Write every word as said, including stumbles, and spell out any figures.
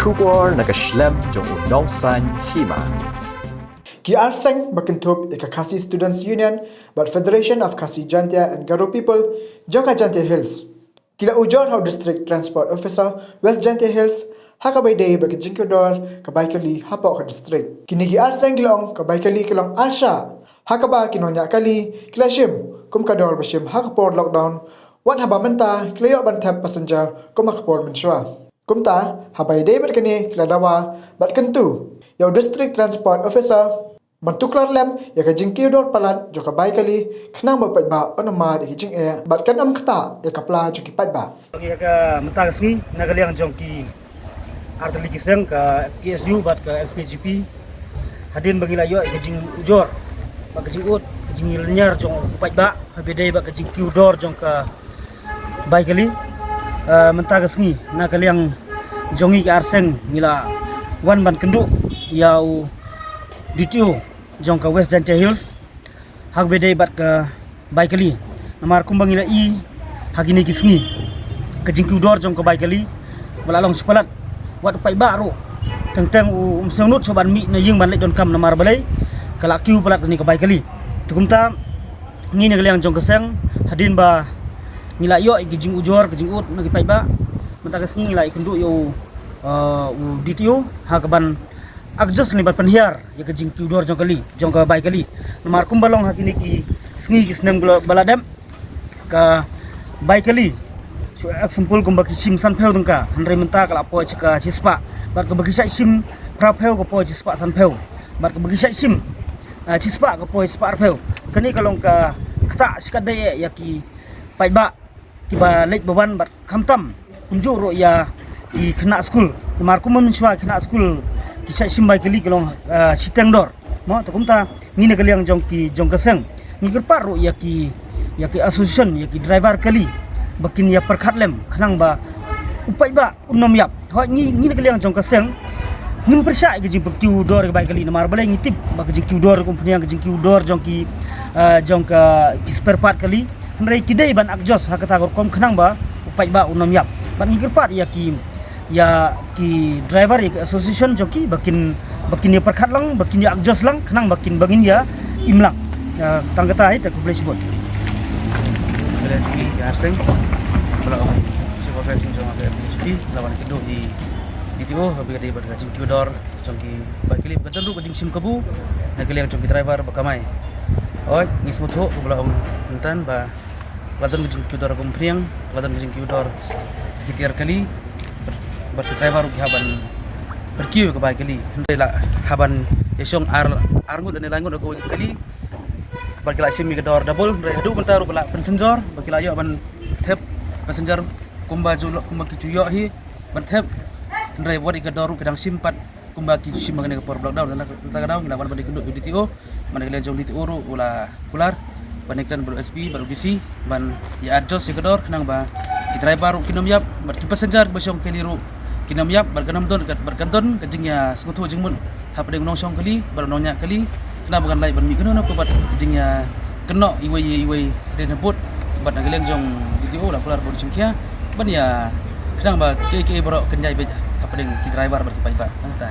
Khubor na ka shlem jong u nongsan hima. Ki arseng ba kynthup ïa ka Khasi Students Union bad Federation of Khasi Jaintia and Garo People jong ka Jaintia Hills ki la ujor ha u District Transport Officer West Jaintia Hills ha kaba ïadei bad ka jingkiew dor ka bai kali hapoh ka district. Kine ki arseng ki la ong ka bai kali ka long arshah ha kaba ki nongñiah kali ki la shim kum ka dor ba shim ha ka por lockdown, wat haba mynta ki la ïoh ban thep passenger kum ha ka por mynshuwa. Kumta haba ïadei bad kane ki la dawa bad kyntu ïa u District Transport Officer ban tuklar lem ïa ka jingkiew dor palat jong ka bai kali khnang ba u paidbah un ym mad ïa ki jingeh bad kan ym ktah ïa ka pla jong ki paidbah. Ïa ka mynta ka sngi na ka liang jong ki artylli ki seng, ka K S U bad ka F K J P, hadien ba ngi la ïoh ïa ka jingujor bad ka jingud, ka jinglynñiar jong u paidbah haba ïadei bad ka jingkiew dor jong ka bai kali, eh, mynta ka sngi na ka liang jong ngi ki arseng ngi la wan ban kynduh ïa u D T O jong ka West Jaintia Hills ha kaba ïadei bad ka bai kali. Namar kumba ngi la i ha kine ki sngi, ka jingkiew dor jong ka bai kali ba la long shi palat, wat u paidbah ruh teng teng um sngewnud shuh ban mih na ïing ban leit donkam namar balei ka la kiew palat kane ka bai kali. Te kumta ngi na ka liang jong ka seng, hadien ba ngi la ïoh ïa ka jingujor ka jingud na ki paidbah, mynta ka sngi ngi la ïakynduh ïa u, uh, u D T O ha kaban adjust ne ban pynhiar ïa ka jingkiew dor jong kali, jong ka bai kali. Namar kumba long ha kine ki sngi ki snem ba la dep, ka bai kali, shu example kumba ki shim sanphew tyngka, hynrei mynta ka la poi sha ka shispah, bad kaba ki shait shim phraphew ka poi shispah sanphew, bad kaba ki shait shim, ah, shispah ka poi shispah arphew. Kane ka long ka ktah shikatdei ïa ki paidbah kiba leit ba wan bad khamtam kumjuh ruh ïa ki khynnah skul. Namar kumba mynshuwa ki khynnah skul ki shait shim bai kali ki long, ah, shiteng dor. Mo, te kumta ngi na ka liang jong ki, jong ka seng, ngi kyrpad ruh ïa ki, ïa ki association, ïa ki driver kali ba kin ïa pyrkhat lem khnang ba u paidbah un ym ïap. Hooid, ngi, ngi na ka liang jong ka seng ngim pyrshah ïa ka jingpynkiew dor ka bai kali namar balei ngi tip ba ka jingkiew dor kum pynïang ka jingkiew dor jong ki, ah, jong ka ki spare part kali. Hynrei ki dei ban adjust ha kata ka rukom khnang ba u paidbah un ym ïap. Bad ngi kyrpad ïa ki, ïa ki driver, ïa ki association jong ki ba kin, ba kin ïa pyrkhat lang, ba kin ïa adjust lang khnang ba kin, ba ngin ïa im lang. Ah, tang kata hi te, khublei shibun. Khublei shibun ki arseng. Khublei shibun ki arseng jong ka F K J P, la wan kynduh ïa D T O ha kaba ïadei bad ka jingkiew dor jong ki bai kali, ba ka don ruh ka jingshim kabu na ka liang jong ki driver ba kamai. Hooid, ngi sngewthuh kumba la ong mynta ba la don ka jingkiew dor kum pynïang, la don ka jingkiew dor ki tiar kali, bad ki driver ruh ki hap ban pynkiew ïa ka bai kali. Hynrei la hap ban ïa shong ar, ar ngut lane lai ngut ïa ka kali, bad ki la shim ïa ka dor double, hynrei haduh mynta ruh ba la pynsynjor ba ki la ïoh ban thep passenger kumba ju, kumba ki ju ïoh hi ban thep. Hynrei wat ïa ka dor ruh ki dang shim pat kumba ki ju shim ha kane ka por lockdown. Te na kata ka daw ngi la wan ban ïakynduh ïa u D T O, bad na ka liang jong u D T O ruh u la kular ban ïakren bad u S P bad u D C ban ïa adjust ïa ka dor khnang ba ki driver ruh kin ym ïap bad ki passenger kiba shong kali ruh kin ym ïap, bad kan ym don ka, bad kan don ka jingïasngewthuh jingmut hapdeng u nongshong kali bad u nongñiah kali, khnang ba kan lait ban mih kano kano ka, bad ka jingïakynnoh iwei ïa iwei hadien habud. Bad na ka liang jong u D T O u la kular bad u shim khia ban ïa khnang ba kiei kiei baroh kan ïai beit hapdeng ki driver bad ki paidbah. Nangta